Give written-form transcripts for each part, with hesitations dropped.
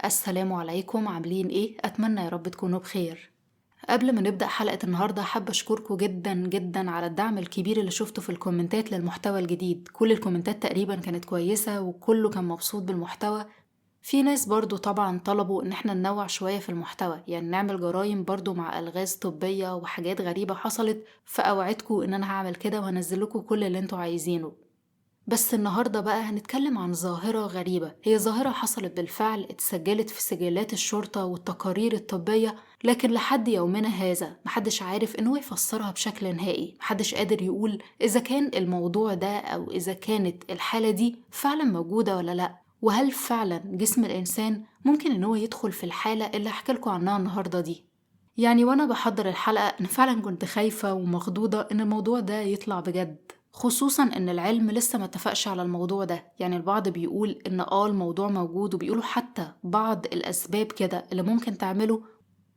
السلام عليكم، عاملين ايه؟ اتمنى يا رب تكونوا بخير. قبل ما نبدأ حلقة النهاردة حابة أشكركم جدا جدا على الدعم الكبير اللي شفته في الكومنتات للمحتوى الجديد. كل الكومنتات تقريبا كانت كويسة وكله كان مبسوط بالمحتوى. في ناس برضو طبعا طلبوا ان احنا ننوع شوية في المحتوى، يعني نعمل جرايم برضو مع ألغاز طبية وحاجات غريبة حصلت، فأوعدكم ان انا هعمل كده وهنزل لكم كل اللي انتوا عايزينه. بس النهاردة بقى هنتكلم عن ظاهرة غريبة، هي ظاهرة حصلت بالفعل، اتسجلت في سجلات الشرطة والتقارير الطبية، لكن لحد يومنا هذا محدش عارف إنه يفسرها بشكل نهائي، محدش قادر يقول إذا كان الموضوع ده أو إذا كانت الحالة دي فعلا موجودة ولا لأ، وهل فعلا جسم الإنسان ممكن إنه يدخل في الحالة اللي هحكي لكم عنها النهاردة دي. يعني وأنا بحضر الحلقة أنا فعلا كنت خايفة ومخضوضة إن الموضوع ده يطلع بجد، خصوصا إن العلم لسه ما اتفقش على الموضوع ده. يعني البعض بيقول إن الموضوع موجود، وبيقولوا حتى بعض الأسباب كده اللي ممكن تعمله،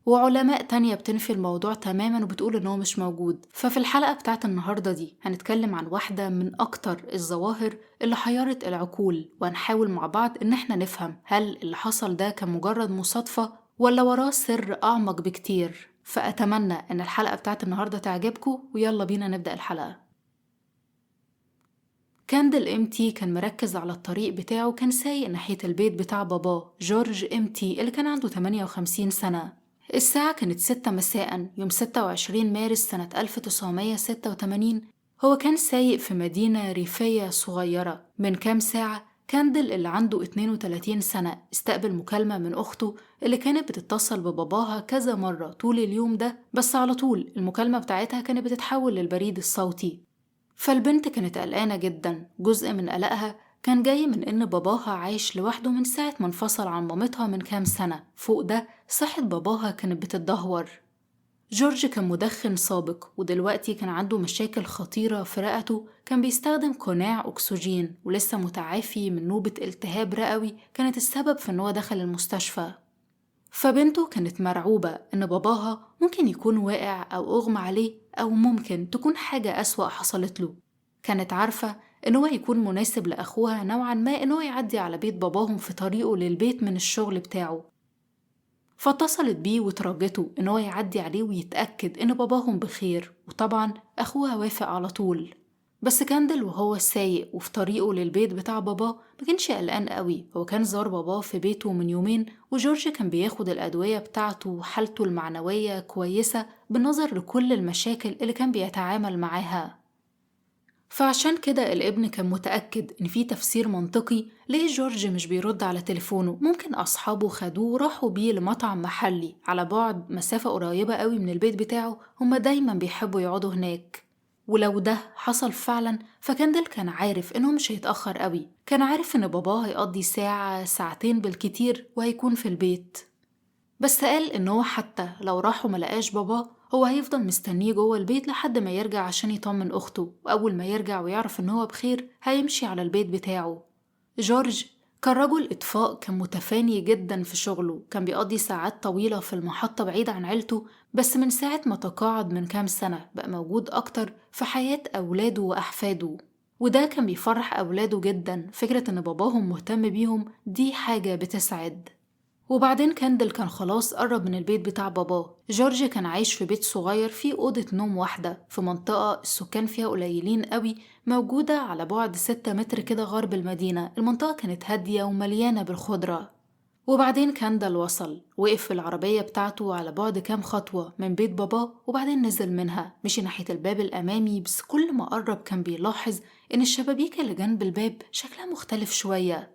وعلماء تانية بتنفي الموضوع تماما وبتقول إن هو مش موجود. ففي الحلقة بتاعت النهاردة دي هنتكلم عن واحدة من أكتر الظواهر اللي حيرت العقول، وهنحاول مع بعض إن احنا نفهم هل اللي حصل ده كان مجرد مصادفة ولا وراه سر أعمق بكتير. فأتمنى إن الحلقة بتاعت النهاردة تعجبكم، ويلا بينا نبدأ الحلقة. كاندل امتي كان مركز على الطريق بتاعه، كان سايق ناحية البيت بتاع باباه جورج امتي اللي كان عنده 58 سنة. الساعة كانت 6 مساء يوم 26 مارس سنة 1986. هو كان سايق في مدينة ريفية صغيرة. من كام ساعة كاندل اللي عنده 32 سنة استقبل مكالمة من أخته اللي كانت بتتصل بباباها كذا مرة طول اليوم ده، بس على طول المكالمة بتاعتها كانت بتتحول للبريد الصوتي. فالبنت كانت قلقانة جدا، جزء من قلقها كان جاي من إن باباها عايش لوحده من ساعة ما انفصل عن مامتها من كام سنة، فوق ده صحة باباها كانت بتتدهور. جورج كان مدخن سابق ودلوقتي كان عنده مشاكل خطيرة في رئته، كان بيستخدم قناع أكسجين ولسه متعافي من نوبة التهاب رئوي كانت السبب في إن هو دخل المستشفى. فبنته كانت مرعوبة إن باباها ممكن يكون واقع أو أغمى عليه أو ممكن تكون حاجة أسوأ حصلت له. كانت عارفة إن هو هيكون مناسب لأخوها نوعا ما إن هو يعدي على بيت باباهم في طريقه للبيت من الشغل بتاعه، فاتصلت بيه وترجته إن هو يعدي عليه ويتأكد إن باباهم بخير، وطبعا أخوها وافق على طول. بس كاندل وهو سايق وفي طريقه للبيت بتاع باباه ما كانش قلقان قوي، هو كان زار باباه في بيته من يومين، وجورج كان بياخد الأدوية بتاعته وحالته المعنوية كويسة بالنظر لكل المشاكل اللي كان بيتعامل معاها. فعشان كده الابن كان متأكد إن في تفسير منطقي ليه جورج مش بيرد على تليفونه. ممكن أصحابه خدوه وراحوا بيه لمطعم محلي على بعد مسافة قريبة قوي من البيت بتاعه، هما دايما بيحبوا يقعدوا هناك. ولو ده حصل فعلا فكاندل كان عارف إنه مش هيتأخر قوي، كان عارف إن باباه هيقضي ساعة ساعتين بالكتير وهيكون في البيت. بس قال إن هو حتى لو راح وملقاش باباه هو هيفضل مستنيه جوه البيت لحد ما يرجع عشان يطمن أخته، وأول ما يرجع ويعرف إن هو بخير هيمشي على البيت بتاعه. جورج كان رجل إطفاء، كان متفاني جدا في شغله، كان بيقضي ساعات طويلة في المحطة بعيد عن عيلته، بس من ساعة ما تقاعد من كام سنة بقى موجود أكتر في حياة أولاده وأحفاده، وده كان بيفرح أولاده جدا. فكرة إن باباهم مهتم بيهم دي حاجة بتسعد. وبعدين كاندل كان خلاص قرب من البيت بتاع باباه. جورج كان عايش في بيت صغير فيه أوضة نوم واحدة في منطقة السكان فيها قليلين قوي، موجودة على بعد 6 متر كده غرب المدينة. المنطقة كانت هادية ومليانة بالخضرة. وبعدين كاندل وصل، وقف في العربية بتاعته على بعد كام خطوة من بيت باباه، وبعدين نزل منها مشي ناحية الباب الأمامي. بس كل ما قرب كان بيلاحظ إن الشبابيك اللي جنب الباب شكلها مختلف شوية،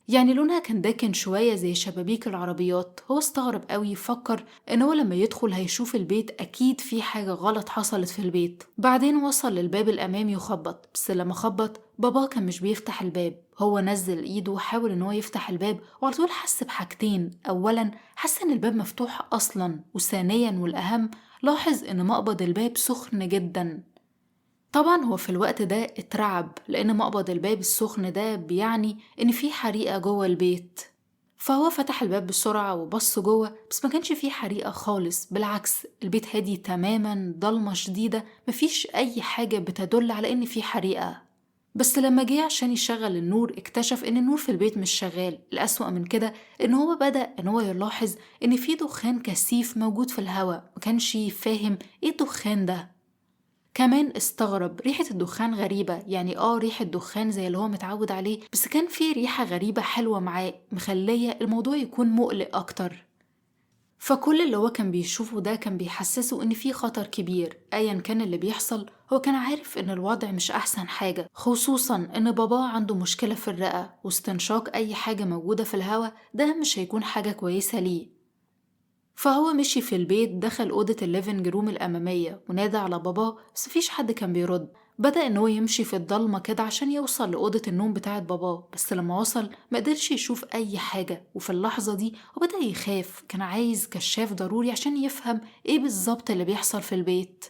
يعني لونها كان داكن شوية زي شبابيك العربيات. هو استغرب قوي، فكر إن هو لما يدخل هيشوف البيت أكيد في حاجة غلط حصلت في البيت. بعدين وصل للباب الأمامي وخبط، بس لما خبط باباه كان مش بيفتح الباب. هو نزل إيده وحاول إن هو يفتح الباب، وعلى طول حس بحاجتين: أولا حس إن الباب مفتوح أصلا، وثانيا والأهم لاحظ إن مقبض الباب سخن جدا. طبعا هو في الوقت ده اترعب، لأن مقبض الباب السخن ده بيعني إن في حريقة جوه البيت. فهو فتح الباب بسرعة وبص جوه، بس ما كانش فيه حريقة خالص، بالعكس البيت هادي تماما، ضلمة شديدة، مفيش أي حاجة بتدل على إن في حريقة. بس لما جه عشان يشغل النور اكتشف إن النور في البيت مش شغال. الأسوأ من كده إن هو بدأ إن هو يلاحظ إن في دخان كثيف موجود في الهواء، مكانش فاهم إيه الدخان ده. كمان استغرب ريحة الدخان غريبة، يعني ريحة دخان زي اللي هو متعود عليه، بس كان في ريحة غريبة حلوة معاه مخلية الموضوع يكون مقلق أكتر. فكل اللي هو كان بيشوفه ده كان بيحسسه إن في خطر كبير أيا كان اللي بيحصل. هو كان عارف إن الوضع مش أحسن حاجة، خصوصا إن باباه عنده مشكلة في الرئة، واستنشاق أي حاجة موجودة في الهواء ده مش هيكون حاجة كويسة ليه. فهو مشي في البيت، دخل أوضة ال living room الأمامية ونادى على باباه، بس مفيش حد كان بيرد. بدأ إن هو يمشي في الضلمة كده عشان يوصل لأوضة النوم بتاعة باباه، بس لما وصل مقدرش يشوف أي حاجة. وفي اللحظة دي هو بدأ يخاف، كان عايز كشاف ضروري عشان يفهم إيه بالظبط اللي بيحصل في البيت.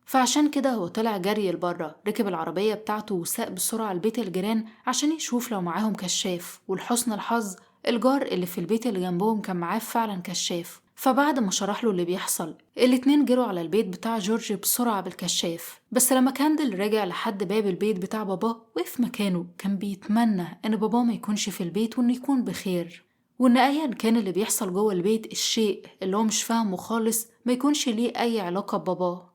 فعشان كده هو طلع جري لبره، ركب العربية بتاعته وساق بسرعة لبيت الجيران عشان يشوف لو معاهم كشاف. ولحسن الحظ الجار اللي في البيت اللي جنبهم كان معاه فعلا كشاف. فبعد ما شرح له اللي بيحصل الاتنين جروا على البيت بتاع جورج بسرعة بالكشاف. بس لما كاندل رجع لحد باب البيت بتاع باباه وقف مكانه، كان بيتمنى ان باباه ما يكونش في البيت وانه يكون بخير، وان ايا كان اللي بيحصل جوه البيت الشيء اللي هو مش فاهمه خالص ما يكونش ليه اي علاقة بباباه.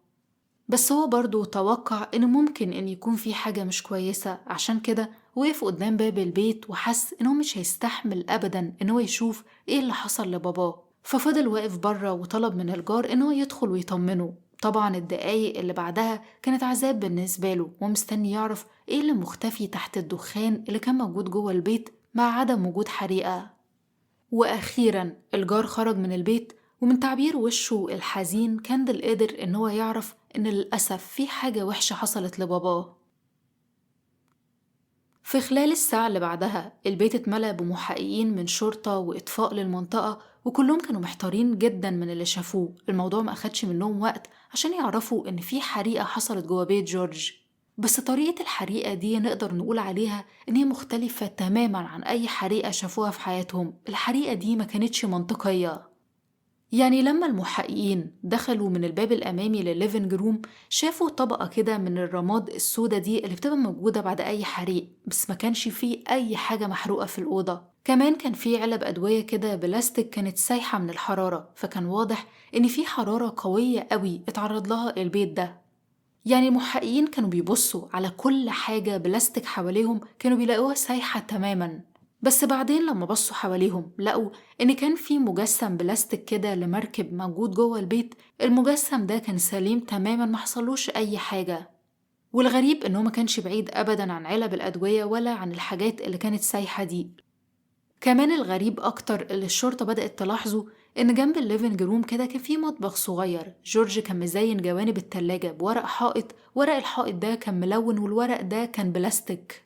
بس هو برضه توقع إن ممكن إن يكون في حاجة مش كويسة، عشان كده وقف قدام باب البيت وحس إنه مش هيستحمل أبدا إنه يشوف إيه اللي حصل لباباه. ففضل واقف بره وطلب من الجار إنه يدخل ويطمنه. طبعا الدقايق اللي بعدها كانت عذاب بالنسبة له، ومستني يعرف إيه اللي مختفي تحت الدخان اللي كان موجود جوه البيت مع عدم وجود حريقة. وأخيرا الجار خرج من البيت، ومن تعبير وشه الحزين كاندل قادر إن هو يعرف إن للأسف في حاجة وحشة حصلت لباباه. في خلال الساعة اللي بعدها البيت اتملأ بمحققين من شرطة وإطفاء للمنطقة، وكلهم كانوا محتارين جدا من اللي شافوه. الموضوع ما أخدش منهم وقت عشان يعرفوا إن في حريقة حصلت جوه بيت جورج، بس طريقة الحريقة دي نقدر نقول عليها إن هي مختلفة تماما عن أي حريقة شافوها في حياتهم. الحريقة دي ما كانتش منطقية. يعني لما المحققين دخلوا من الباب الأمامي للل living room شافوا طبقة كده من الرماد السودة دي اللي بتبقى موجودة بعد أي حريق، بس ما كانش فيه أي حاجة محروقة في الأوضة. كمان كان فيه علب أدوية كده بلاستيك كانت سايحة من الحرارة، فكان واضح إن في حرارة قوية قوي اتعرض لها البيت ده. يعني المحققين كانوا بيبصوا على كل حاجة بلاستيك حواليهم كانوا بيلاقوها سايحة تماما. بس بعدين لما بصوا حواليهم لقوا إن كان في مجسم بلاستيك كده لمركب موجود جوه البيت. المجسم ده كان سليم تماما، ما حصلوش أي حاجة. والغريب إنه ما كانش بعيد أبدا عن علب الأدوية ولا عن الحاجات اللي كانت سايحة دي. كمان الغريب أكتر اللي الشرطة بدأت تلاحظه إن جنب ال living room كده كان في مطبخ صغير. جورج كان مزين جوانب التلاجة بورق حائط، ورق الحائط ده كان ملون والورق ده كان بلاستيك.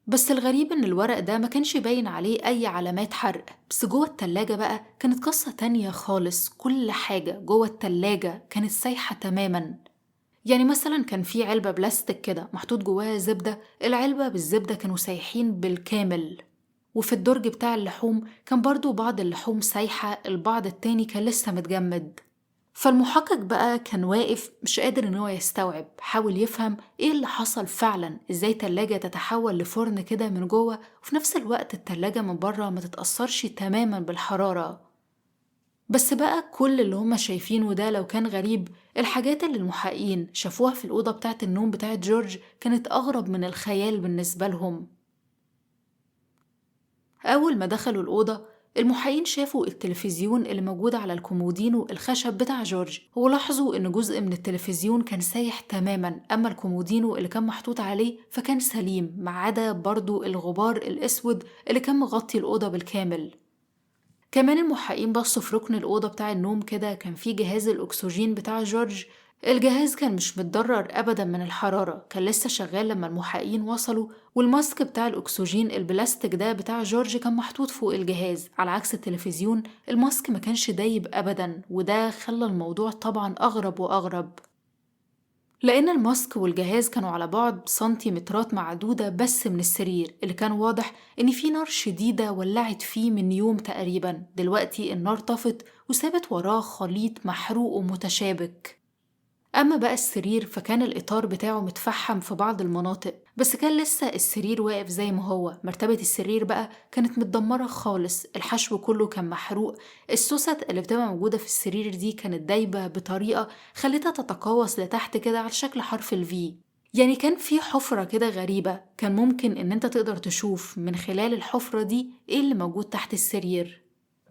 بس الغريب إن الورق ده ما كانش باين عليه أي علامات حرق. بس جوه التلاجة بقى كانت قصة تانية خالص. كل حاجة جوه التلاجة كانت سايحة تماما. يعني مثلا كان في علبة بلاستيك كده محطوط جواها زبدة، العلبة بالزبدة كانوا سايحين بالكامل. وفي الدرج بتاع اللحوم كان برضو بعض اللحوم سايحة، البعض التاني كان لسه متجمد. فالمحقق بقى كان واقف مش قادر إن هو يستوعب، حاول يفهم إيه اللي حصل فعلا، إزاي تلاجة تتحول لفرن كده من جوه وفي نفس الوقت التلاجة من بره ما تتأثرش تماما بالحرارة. بس بقى كل اللي هما شايفينه ده لو كان غريب، الحاجات اللي المحققين شافوها في الأوضة بتاعة النوم بتاعة جورج كانت أغرب من الخيال بالنسبة لهم. أول ما دخلوا الأوضة المحققين شافوا التلفزيون اللي موجود على الكومودينو الخشب بتاع جورج، ولاحظوا إن جزء من التلفزيون كان سايح تماما، أما الكومودينو اللي كان محطوط عليه فكان سليم، ما عدا برضو الغبار الأسود اللي كان مغطي الأوضة بالكامل. كمان المحققين بصوا في ركن الأوضة بتاع النوم كده كان في جهاز الأكسجين بتاع جورج. الجهاز كان مش متضرر أبدا من الحرارة، كان لسه شغال لما المحققين وصلوا، وال mask بتاع الأكسجين البلاستيك ده بتاع جورج كان محطوط فوق الجهاز، على عكس التلفزيون ال mask ما كانش دايب أبدا، وده خلى الموضوع طبعا أغرب وأغرب، لأن ال mask والجهاز كانوا على بعد سنتيمترات معدودة بس من السرير اللي كان واضح إن في نار شديدة ولعت فيه من يوم تقريبا. دلوقتي النار طفت وسابت وراه خليط محروق ومتشابك. أما بقى السرير فكان الإطار بتاعه متفحم في بعض المناطق، بس كان لسه السرير واقف زي ما هو. مرتبة السرير بقى كانت متدمرة خالص، الحشو كله كان محروق، السوست اللي بتبقى موجودة في السرير دي كانت دايبة بطريقة خلتها تتقوس لتحت كده على شكل حرف ال V. يعني كان في حفرة كده غريبة، كان ممكن إن أنت تقدر تشوف من خلال الحفرة دي إيه اللي موجود تحت السرير.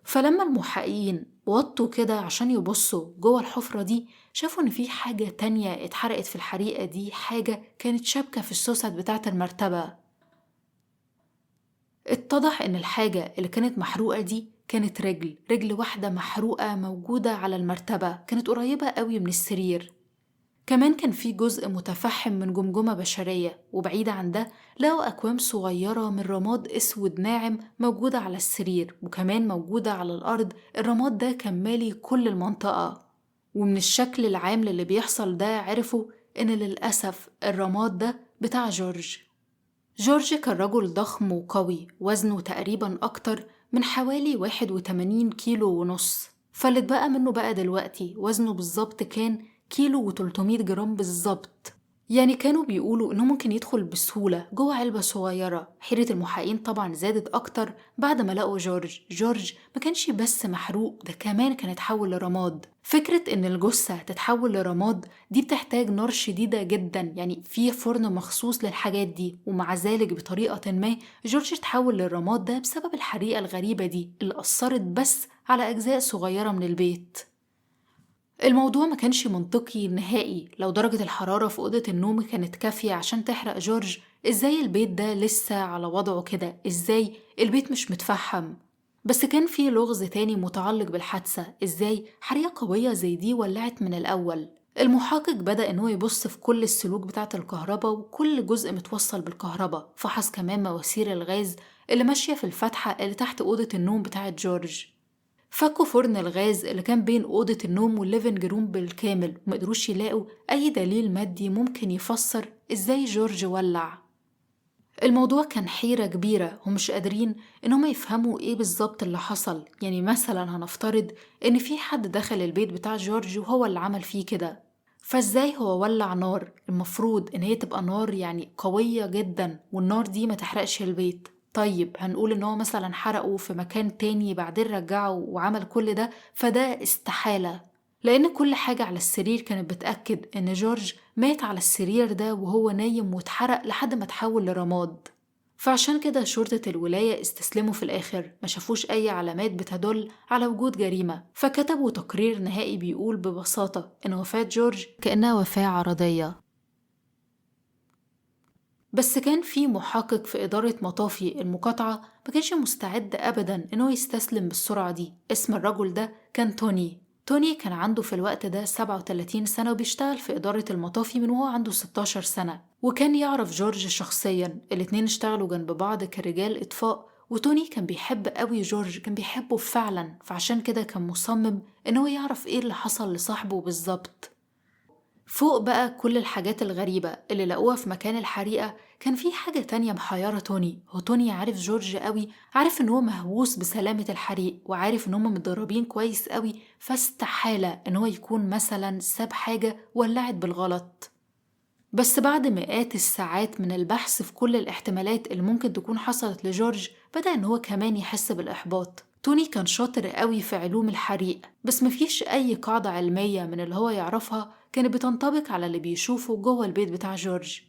فلما المحققين وطوا كده عشان يبصوا جوه الحفرة دي، شافوا إن في حاجة تانية اتحرقت في الحريقة دي، حاجة كانت شابكة في السوست بتاعة المرتبة. اتضح إن الحاجة اللي كانت محروقة دي كانت رجل واحدة محروقة موجودة على المرتبة، كانت قريبة قوي من السرير. كمان كان في جزء متفحم من جمجمة بشرية، وبعيد عن ده لقوا أكوام صغيرة من رماد أسود ناعم موجودة على السرير، وكمان موجودة على الأرض. الرماد ده كان مالي كل المنطقة، ومن الشكل العام للي بيحصل ده عرفوا إن للأسف الرماد ده بتاع جورج. جورج كان رجل ضخم وقوي، وزنه تقريبا أكتر من حوالي 81 كيلو ونص، فاللي اتبقى منه بقى دلوقتي وزنه بالظبط كان 1.3 كيلو بالظبط. يعني كانوا بيقولوا إنه ممكن يدخل بسهولة جوه علبة صغيرة. حيرة المحققين طبعا زادت أكتر بعد ما لقوا جورج. جورج ما كانش بس محروق، ده كمان كان اتحول لرماد. فكرة إن الجثة تتحول لرماد دي بتحتاج نار شديدة جدا، يعني في فرن مخصوص للحاجات دي، ومع ذلك بطريقة ما جورج اتحول للرماد ده بسبب الحريقة الغريبة دي اللي أثرت بس على أجزاء صغيرة من البيت. الموضوع ما كانش منطقي نهائي. لو درجة الحرارة في أوضة النوم كانت كافية عشان تحرق جورج، إزاي البيت ده لسه على وضعه كده؟ إزاي البيت مش متفحم؟ بس كان في لغز تاني متعلق بالحادثة، إزاي حريقة قوية زي دي ولعت من الأول؟ المحقق بدأ إنه يبص في كل السلوك بتاعة الكهرباء وكل جزء متوصل بالكهرباء، فحص كمان مواسير الغاز اللي ماشية في الفتحة اللي تحت أوضة النوم بتاعة جورج. فكوا فرن الغاز اللي كان بين أوضة النوم وال living room بالكامل، ومقدروش يلاقوا أي دليل مادي ممكن يفسر إزاي جورج ولع. الموضوع كان حيرة كبيرة، ومش قادرين إنهم يفهموا إيه بالظبط اللي حصل. يعني مثلا هنفترض إن في حد دخل البيت بتاع جورج وهو اللي عمل فيه كده، فإزاي هو ولع نار؟ المفروض إن هي تبقى نار يعني قوية جدا، والنار دي ما تحرقش البيت. طيب هنقول إن هو مثلا حرقه في مكان تاني بعدين رجعه وعمل كل ده، فده استحالة، لأن كل حاجة على السرير كانت بتأكد إن جورج مات على السرير ده وهو نايم واتحرق لحد ما تحول لرماد. فعشان كده شرطة الولاية استسلموا في الآخر، ما شافوش أي علامات بتدل على وجود جريمة، فكتبوا تقرير نهائي بيقول ببساطة إن وفاة جورج كأنها وفاة عرضية. بس كان في محقق في إدارة مطافي المقاطعة ما كانش مستعد أبداً إنه يستسلم بالسرعة دي. اسم الرجل ده كان توني. توني كان عنده في الوقت ده 37 سنة، وبيشتغل في إدارة المطافي من وهو عنده 16 سنة، وكان يعرف جورج شخصياً. الاتنين اشتغلوا جنب بعض كرجال إطفاء، وتوني كان بيحب قوي جورج، كان بيحبه فعلاً، فعشان كده كان مصمم إنه يعرف إيه اللي حصل لصاحبه بالظبط. فوق بقى كل الحاجات الغريبة اللي لقوها في مكان الحريقة، كان في حاجة تانية محيرة توني. هو توني عارف جورج قوي، عارف إن هو مهووس بسلامة الحريق، وعارف إن هم متدربين كويس قوي، فاستحالة إن هو يكون مثلا ساب حاجة ولعت بالغلط. بس بعد مئات الساعات من البحث في كل الاحتمالات اللي ممكن تكون حصلت لجورج، بدأ إن هو كمان يحس بالإحباط. توني كان شاطر قوي في علوم الحريق، بس مفيش أي قاعدة علمية من اللي هو يعرفها كانت بتنطبق على اللي بيشوفه جوه البيت بتاع جورج.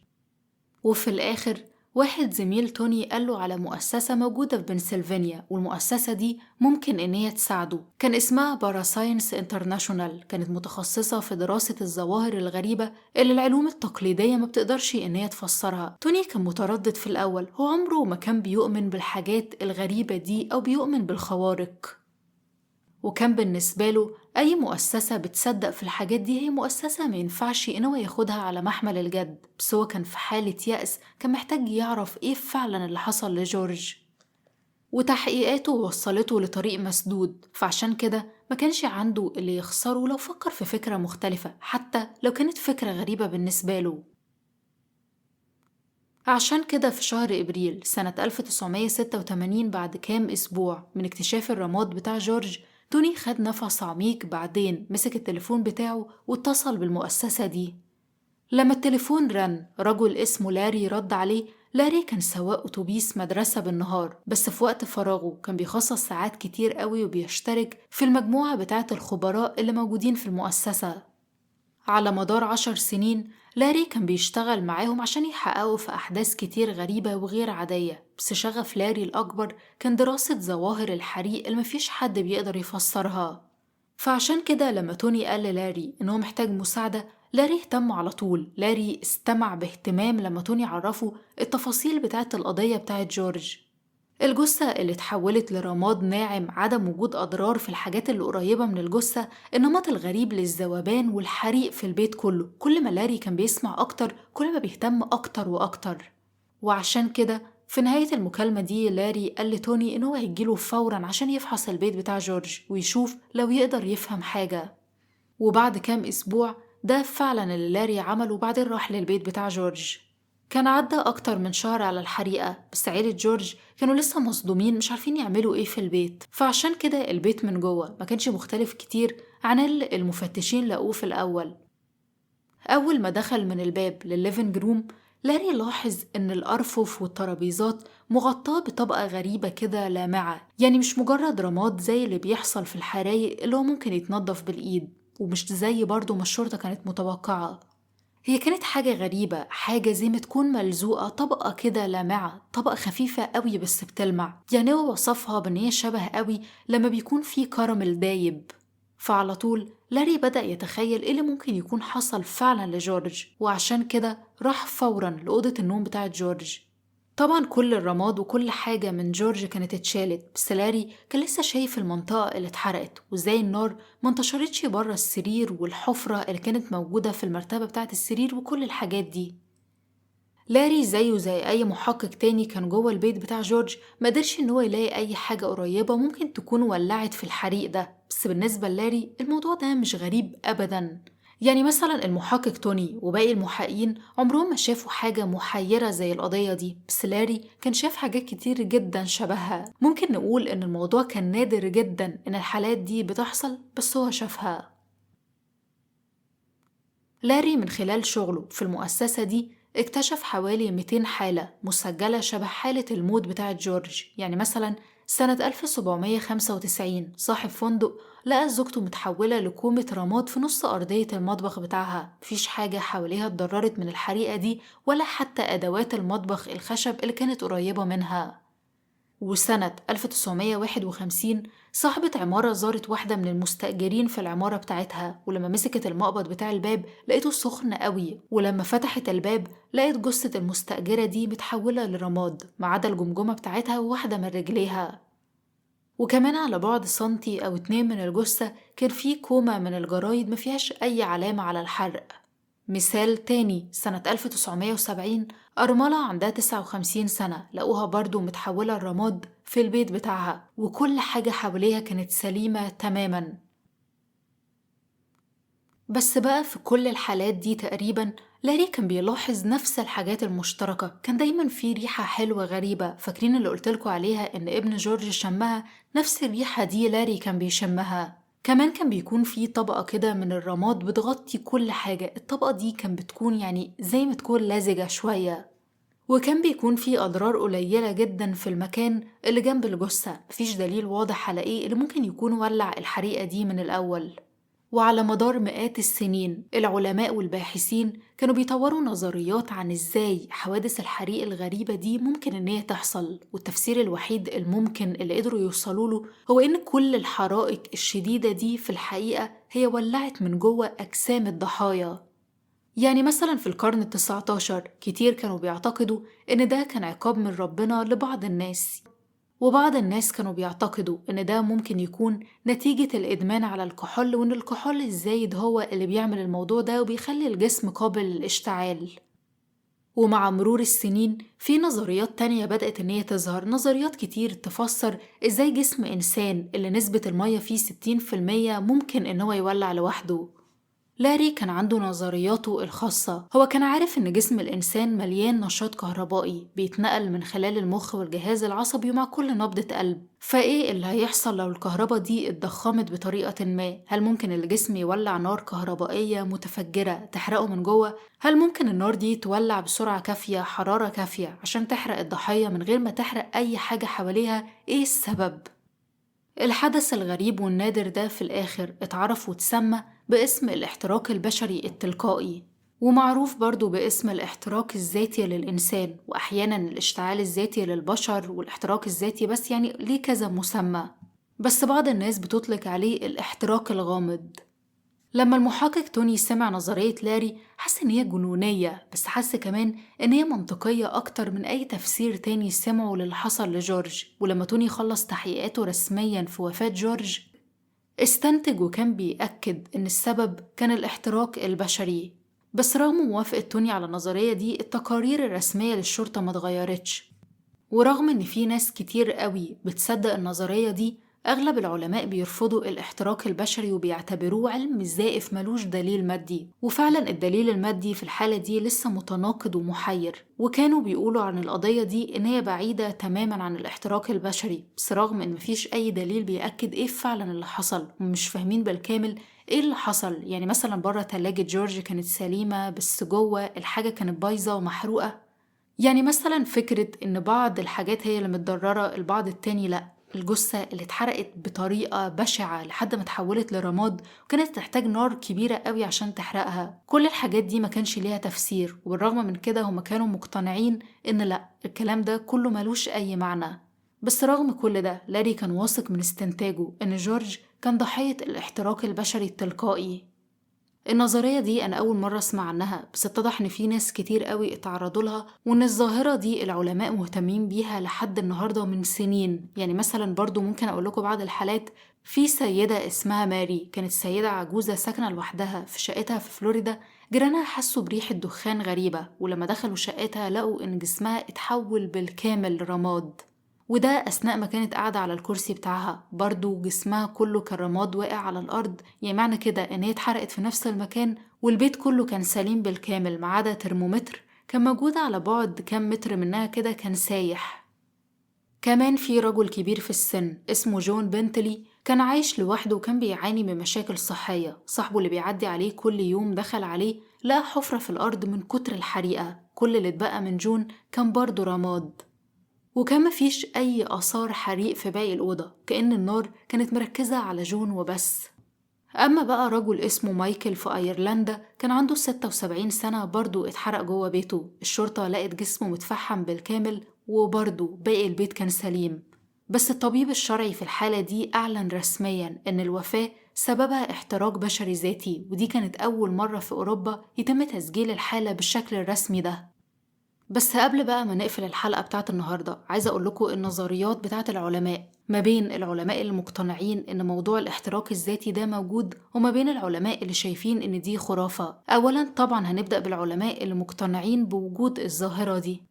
وفي الآخر واحد زميل توني قاله على مؤسسة موجودة في بنسلفانيا، والمؤسسة دي ممكن إن هي تساعده. كان اسمها Parascience International، كانت متخصصة في دراسة الظواهر الغريبة اللي العلوم التقليدية ما بتقدرش إن هي تفسرها. توني كان متردد في الأول، هو عمره ما كان بيؤمن بالحاجات الغريبة دي أو بيؤمن بالخوارق، وكان بالنسبة له أي مؤسسة بتصدق في الحاجات دي هي مؤسسة ما ينفعش إن هو ياخدها على محمل الجد. بس هو كان في حالة يأس، كان محتاج يعرف إيه فعلا اللي حصل لجورج، وتحقيقاته وصلته لطريق مسدود، فعشان كده ما كانش عنده اللي يخسره لو فكر في فكرة مختلفة، حتى لو كانت فكرة غريبة بالنسبة له. عشان كده في شهر إبريل سنة 1986، بعد كام أسبوع من اكتشاف الرماد بتاع جورج، توني خد نفس عميق، بعدين مسك التليفون بتاعه واتصل بالمؤسسة دي. لما التليفون رن، رجل اسمه لاري رد عليه. لاري كان سواق أتوبيس مدرسة بالنهار، بس في وقت فراغه كان بيخصص ساعات كتير قوي وبيشترك في المجموعة بتاعة الخبراء اللي موجودين في المؤسسة. على مدار 10 سنين لاري كان بيشتغل معاهم عشان يحققوا في أحداث كتير غريبة وغير عادية، بس شغف لاري الأكبر كان دراسة ظواهر الحريق اللي مفيش حد بيقدر يفسرها. فعشان كده لما توني قال للاري إن هو محتاج مساعدة، لاري اهتم على طول. لاري استمع باهتمام لما توني عرفه التفاصيل بتاعة القضية بتاعة جورج. الجثة اللي اتحولت لرماد ناعم، عدم وجود أضرار في الحاجات اللي قريبة من الجثة، النمط الغريب للذوبان والحريق في البيت كله. كل ما لاري كان بيسمع أكتر كل ما بيهتم أكتر وأكتر. وعشان كده في نهاية المكالمة دي لاري قال لتوني إن هو هيجيله فورا عشان يفحص البيت بتاع جورج ويشوف لو يقدر يفهم حاجة. وبعد كام أسبوع ده فعلا اللي لاري عمله، وبعدين راح للبيت بتاع جورج. كان عدى أكتر من شهر على الحريقة، بس عيلة جورج كانوا لسه مصدومين مش عارفين يعملوا إيه في البيت. فعشان كده البيت من جوه ما كانش مختلف كتير عن اللي المفتشين لقوه في الأول. أول ما دخل من الباب للل living room، لاري لاحظ إن الأرفف والترابيزات مغطاة بطبقة غريبة كده لامعة، يعني مش مجرد رماد زي اللي بيحصل في الحرايق اللي هو ممكن يتنضف بالإيد، ومش زي برضو ما الشرطة كانت متوقعة. هي كانت حاجة غريبة، حاجة زي ما تكون ملزوقة، طبقة كده لامعة، طبقة خفيفة قوي بس بتلمع. يعني هو وصفها بإن هي شبه قوي لما بيكون في كراميل دايب. فعلى طول لاري بدأ يتخيل إيه اللي ممكن يكون حصل فعلا لجورج، وعشان كده راح فورا لأوضة النوم بتاعة جورج. طبعا كل الرماد وكل حاجة من جورج كانت اتشالت، بس لاري كان لسه شايف المنطقة اللي اتحرقت وازاي النار ما انتشرتش بره السرير والحفرة اللي كانت موجودة في المرتبة بتاعة السرير وكل الحاجات دي. لاري زيه زي أي محقق تاني كان جوه البيت بتاع جورج ما قدرش إن هو يلاقي أي حاجة قريبة ممكن تكون ولعت في الحريق ده، بس بالنسبة للاري الموضوع ده مش غريب أبدا. يعني مثلا المحقق توني وباقي المحققين عمرهم ما شافوا حاجة محيرة زي القضية دي، بس لاري كان شاف حاجات كتير جدا شبهها. ممكن نقول إن الموضوع كان نادر جدا إن الحالات دي بتحصل، بس هو شافها. لاري من خلال شغله في المؤسسة دي اكتشف حوالي 200 حالة مسجلة شبه حالة الموت بتاعة جورج. يعني مثلا سنة 1795 صاحب فندق لقى زوجته متحولة لكومة رماد في نص أرضية المطبخ بتاعها، مفيش حاجة حواليها اتضررت من الحريقة دي ولا حتى أدوات المطبخ الخشب اللي كانت قريبة منها. وسنة 1951 صاحبة عمارة زارت واحدة من المستأجرين في العمارة بتاعتها، ولما مسكت المقبض بتاع الباب لقيته سخن قوي، ولما فتحت الباب لقيت جثة المستأجرة دي متحولة لرماد ما عدا الجمجمة بتاعتها وواحدة من رجليها. وكمان على بعد سنتي أو 2 من الجثة كان في كومة من الجرايد مفيهاش أي علامة على الحرق. مثال تاني، سنة 1970 أرملة عندها 59 سنة لقوها برضو متحولة لرماد في البيت بتاعها، وكل حاجة حواليها كانت سليمة تماما. بس بقى في كل الحالات دي تقريبا لاري كان بيلاحظ نفس الحاجات المشتركة. كان دايما في ريحة حلوة غريبة، فاكرين اللي قلتلكوا عليها إن ابن جورج شمها؟ نفس الريحة دي لاري كان بيشمها. كمان كان بيكون في طبقة كده من الرماد بتغطي كل حاجة، الطبقة دي كان بتكون يعني زي ما تكون لزجة شوية. وكان بيكون في أضرار قليلة جدا في المكان اللي جنب الجثة، مفيش دليل واضح على إيه اللي ممكن يكون ولع الحريقة دي من الأول. وعلى مدار مئات السنين العلماء والباحثين كانوا بيطوروا نظريات عن إزاي حوادث الحريق الغريبة دي ممكن إن هي تحصل، والتفسير الوحيد الممكن اللي قدروا يوصلوا له هو إن كل الحرائق الشديدة دي في الحقيقة هي ولعت من جوه أجسام الضحايا. يعني مثلا في القرن 19 كتير كانوا بيعتقدوا إن ده كان عقاب من ربنا لبعض الناس، وبعض الناس كانوا بيعتقدوا إن ده ممكن يكون نتيجة الإدمان على الكحول، وإن الكحول الزايد هو اللي بيعمل الموضوع ده وبيخلي الجسم قابل للاشتعال. ومع مرور السنين في نظريات تانية بدأت إن هي تظهر، نظريات كتير تفسر إزاي جسم إنسان اللي نسبة المية فيه 60% ممكن إن هو يولع لوحده. لاري كان عنده نظرياته الخاصة. هو كان عارف إن جسم الإنسان مليان نشاط كهربائي بيتنقل من خلال المخ والجهاز العصبي مع كل نبضة قلب، فإيه اللي هيحصل لو الكهرباء دي اتضخمت بطريقة ما؟ هل ممكن الجسم يولع نار كهربائية متفجرة تحرقه من جوه؟ هل ممكن النار دي تولع بسرعة كافية، حرارة كافية عشان تحرق الضحية من غير ما تحرق أي حاجة حواليها؟ إيه السبب؟ الحدث الغريب والنادر ده في الآخر اتعرف واتسمى باسم الاحتراق البشري التلقائي، ومعروف برضو باسم الاحتراق الذاتي للإنسان، وأحيانا الاشتعال الذاتي للبشر والاحتراق الذاتي، بس يعني ليه كذا مسمى، بس بعض الناس بتطلق عليه الاحتراق الغامض. لما المحقق توني سمع نظرية لاري حس إن هي جنونية، بس حس كمان إن هي منطقية أكتر من أي تفسير تاني سمعه للي حصل لجورج. ولما توني خلص تحقيقاته رسميا في وفاة جورج استنتج وكان بيأكد إن السبب كان الاحتراق البشري. بس رغم موافقة توني على النظرية دي، التقارير الرسمية للشرطة ما اتغيرتش، ورغم إن في ناس كتير قوي بتصدق النظرية دي، أغلب العلماء بيرفضوا الاحتراق البشري وبيعتبروه علم زائف ملوش دليل مادي. وفعلا الدليل المادي في الحالة دي لسه متناقض ومحير، وكانوا بيقولوا عن القضية دي إن هي بعيدة تماما عن الاحتراق البشري، بس رغم إن مفيش أي دليل بيأكد إيه فعلا اللي حصل، ومش فاهمين بالكامل إيه اللي حصل. يعني مثلا بره تلاجة جورج كانت سليمة، بس جوه الحاجة كانت بايظة ومحروقة. يعني مثلا فكرة إن بعض الحاجات هي اللي متضررة، البعض التاني لأ. الجثة اللي اتحرقت بطريقة بشعة لحد ما اتحولت لرماد وكانت تحتاج نار كبيرة قوي عشان تحرقها، كل الحاجات دي ما كانش ليها تفسير. وبالرغم من كده هما كانوا مقتنعين إن لأ، الكلام ده كله ملوش أي معنى. بس رغم كل ده لاري كان واثق من استنتاجه إن جورج كان ضحية الاحتراق البشري التلقائي. النظرية دي أنا أول مرة أسمع عنها، بس اتضح إن في ناس كتير قوي اتعرضوا لها، وإن الظاهرة دي العلماء مهتمين بيها لحد النهاردة من سنين. يعني مثلا برضو ممكن أقول لكم بعض الحالات. في سيدة اسمها ماري، كانت سيدة عجوزة ساكنة لوحدها في شقتها في فلوريدا. جيرانها حسوا بريحة دخان غريبة، ولما دخلوا شقتها لقوا إن جسمها اتحول بالكامل لرماد، وده أثناء ما كانت قاعدة على الكرسي بتاعها. برضو جسمها كله كان رماد واقع على الأرض، يعني معنى كده إن هي اتحرقت في نفس المكان، والبيت كله كان سليم بالكامل ما عدا ترمومتر كان موجود على بعد كام متر منها كده كان سايح. كمان في رجل كبير في السن اسمه جون بنتلي، كان عايش لوحده وكان بيعاني من مشاكل صحية. صاحبه اللي بيعدي عليه كل يوم دخل عليه لقى حفرة في الأرض من كتر الحريقة، كل اللي اتبقى من جون كان برضو رماد، وكان مفيش أي آثار حريق في باقي الأوضة، كأن النار كانت مركزة على جون وبس. أما بقى رجل اسمه مايكل في أيرلندا كان عنده 76 سنة، برضو اتحرق جوه بيته. الشرطة لقت جسمه متفحم بالكامل، وبرضو باقي البيت كان سليم. بس الطبيب الشرعي في الحالة دي أعلن رسميا إن الوفاة سببها احتراق بشري ذاتي، ودي كانت أول مرة في أوروبا يتم تسجيل الحالة بالشكل الرسمي ده. بس قبل بقى ما نقفل الحلقة بتاعت النهاردة، عايزة أقول لكم النظريات بتاعت العلماء، ما بين العلماء المقتنعين إن موضوع الاحتراق الذاتي ده موجود، وما بين العلماء اللي شايفين إن دي خرافة. أولا طبعا هنبدأ بالعلماء اللي مقتنعين بوجود الظاهرة دي.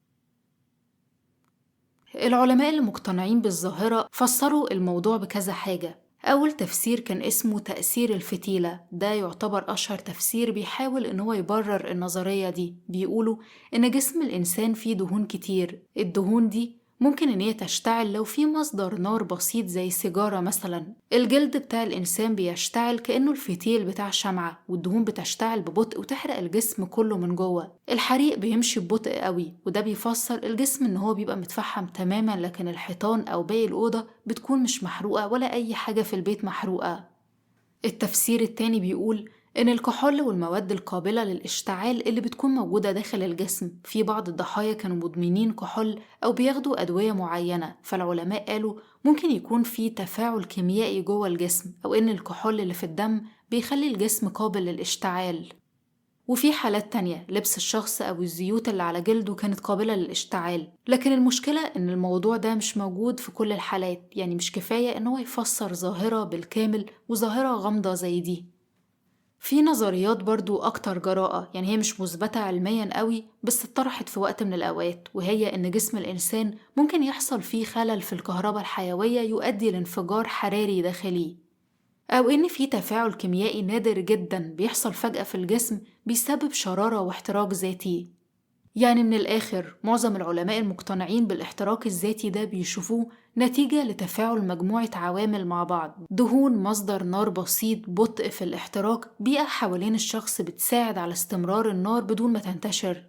العلماء اللي مقتنعين بالظاهرة فسروا الموضوع بكذا حاجة. أول تفسير كان اسمه تأثير الفتيلة، ده يعتبر أشهر تفسير بيحاول إن هو يبرر النظرية دي. بيقولوا إن جسم الإنسان فيه دهون كتير، الدهون دي ممكن إن هي تشتعل لو في مصدر نار بسيط زي سيجارة مثلا. الجلد بتاع الإنسان بيشتعل كأنه الفتيل بتاع شمعة، والدهون بتشتعل ببطء وتحرق الجسم كله من جوه. الحريق بيمشي ببطء قوي، وده بيفسر الجسم إن هو بيبقى متفحم تماما، لكن الحيطان أو باقي الأوضة بتكون مش محروقة ولا أي حاجة في البيت محروقة. التفسير التاني بيقول إن الكحول والمواد القابلة للاشتعال اللي بتكون موجودة داخل الجسم، في بعض الضحايا كانوا مدمنين كحول أو بياخدوا أدوية معينة، فالعلماء قالوا ممكن يكون في تفاعل كيميائي جوه الجسم، أو إن الكحول اللي في الدم بيخلي الجسم قابل للاشتعال. وفي حالات تانية لبس الشخص أو الزيوت اللي على جلده كانت قابلة للاشتعال، لكن المشكلة إن الموضوع ده مش موجود في كل الحالات، يعني مش كفاية إن هو يفسر ظاهرة بالكامل وظاهرة غامضة زي دي. في نظريات برضو أكتر جراءة، يعني هي مش مثبتة علميا قوي بس اتطرحت في وقت من الأوقات، وهي إن جسم الإنسان ممكن يحصل فيه خلل في الكهرباء الحيوية يؤدي لانفجار حراري داخلي. أو إن في تفاعل كيميائي نادر جدا بيحصل فجأة في الجسم بيسبب شرارة واحتراق ذاتي. يعني من الآخر معظم العلماء المقتنعين بالاحتراق الذاتي ده بيشوفوه نتيجة لتفاعل مجموعة عوامل مع بعض، دهون، مصدر نار بسيط، بطء في الاحتراق، بيئة حوالين الشخص بتساعد على استمرار النار بدون ما تنتشر.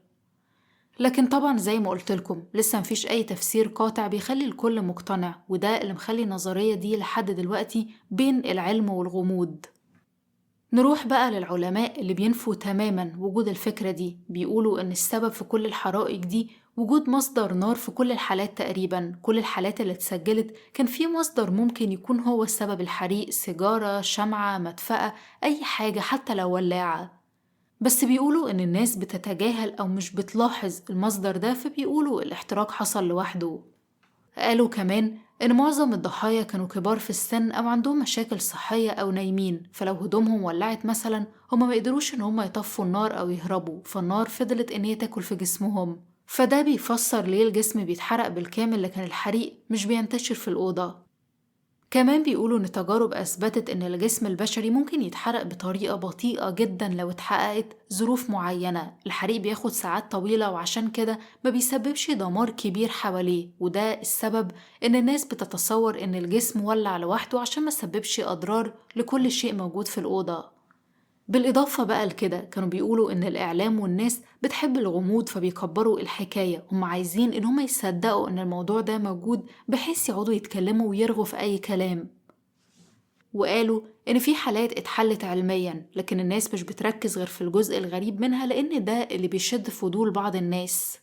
لكن طبعا زي ما قلت لكم لسه مفيش أي تفسير قاطع بيخلي الكل مقتنع، وده اللي مخلي النظرية دي لحد دلوقتي بين العلم والغموض. نروح بقى للعلماء اللي بينفوا تماما وجود الفكرة دي، بيقولوا إن السبب في كل الحرائق دي وجود مصدر نار في كل الحالات تقريبا، كل الحالات اللي اتسجلت كان في مصدر ممكن يكون هو السبب الحريق، سيجارة، شمعة، مدفأة، أي حاجة حتى لو ولاعة. بس بيقولوا إن الناس بتتجاهل أو مش بتلاحظ المصدر ده، فبيقولوا الاحتراق حصل لوحده. قالوا كمان إن معظم الضحايا كانوا كبار في السن أو عندهم مشاكل صحية أو نايمين، فلو هدومهم ولعت مثلا هما ما يقدروش إن هما يطفوا النار أو يهربوا، فالنار فضلت إن هي تاكل في جسمهم. فده بيفسر ليه الجسم بيتحرق بالكامل لكن الحريق مش بينتشر في الأوضة. كمان بيقولوا إن تجارب أثبتت إن الجسم البشري ممكن يتحرق بطريقة بطيئة جدا لو اتحققت ظروف معينة، الحريق بياخد ساعات طويلة وعشان كده ما بيسببش دمار كبير حواليه، وده السبب إن الناس بتتصور إن الجسم ولع لوحده عشان ما سببش أضرار لكل شيء موجود في الأوضة. بالإضافة بقى لكده كانوا بيقولوا إن الإعلام والناس بتحب الغموض فبيكبروا الحكاية، هم عايزين إن هم يصدقوا إن الموضوع ده موجود بحيث يقعدوا يتكلموا ويرغوا في أي كلام. وقالوا إن في حالات اتحلت علميا لكن الناس مش بتركز غير في الجزء الغريب منها لأن ده اللي بيشد فضول بعض الناس.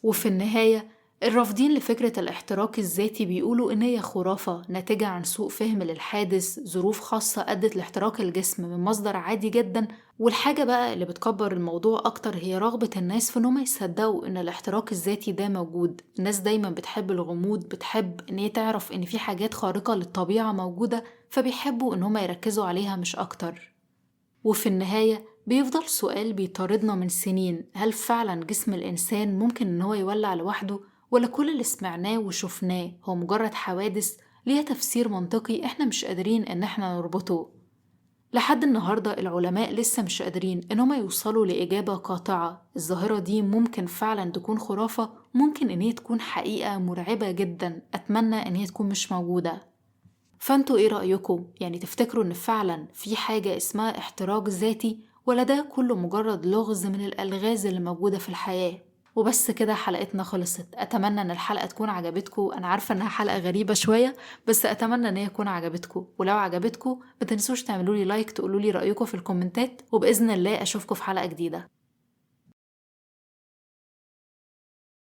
وفي النهاية الرافضين لفكرة الاحتراق الذاتي بيقولوا إن هي خرافة ناتجة عن سوء فهم للحادث، ظروف خاصة أدت لاحتراق الجسم من مصدر عادي جدا. والحاجة بقى اللي بتكبر الموضوع أكتر هي رغبة الناس في إنهم يصدقوا إن الاحتراق الذاتي ده موجود. الناس دايما بتحب الغموض، بتحب إن هي تعرف إن في حاجات خارقة للطبيعة موجودة، فبيحبوا إن هم يركزوا عليها مش أكتر. وفي النهاية بيفضل سؤال بيطاردنا من سنين، هل فعلا جسم الإنسان ممكن إن هو يولع لوحده، ولا كل اللي سمعناه وشفناه هو مجرد حوادث ليها تفسير منطقي احنا مش قادرين ان احنا نربطه؟ لحد النهاردة العلماء لسه مش قادرين ان هم يوصلوا لإجابة قاطعة. الظاهرة دي ممكن فعلا تكون خرافة، ممكن ان هي تكون حقيقة مرعبة جدا، أتمنى ان هي تكون مش موجودة. فانتوا ايه رأيكم؟ يعني تفتكروا ان فعلا في حاجة اسمها احتراق ذاتي، ولا ده كله مجرد لغز من الألغاز اللي موجودة في الحياة؟ وبس كده حلقتنا خلصت. أتمنى أن الحلقة تكون عجبتكم. أنا عارفة أنها حلقة غريبة شوية، بس أتمنى أن هي تكون عجبتكم. ولو عجبتكم ما تنسوش تعملوا لي like، تقولوا لي رأيكم في الكومنتات، وبإذن الله أشوفكم في حلقة جديدة.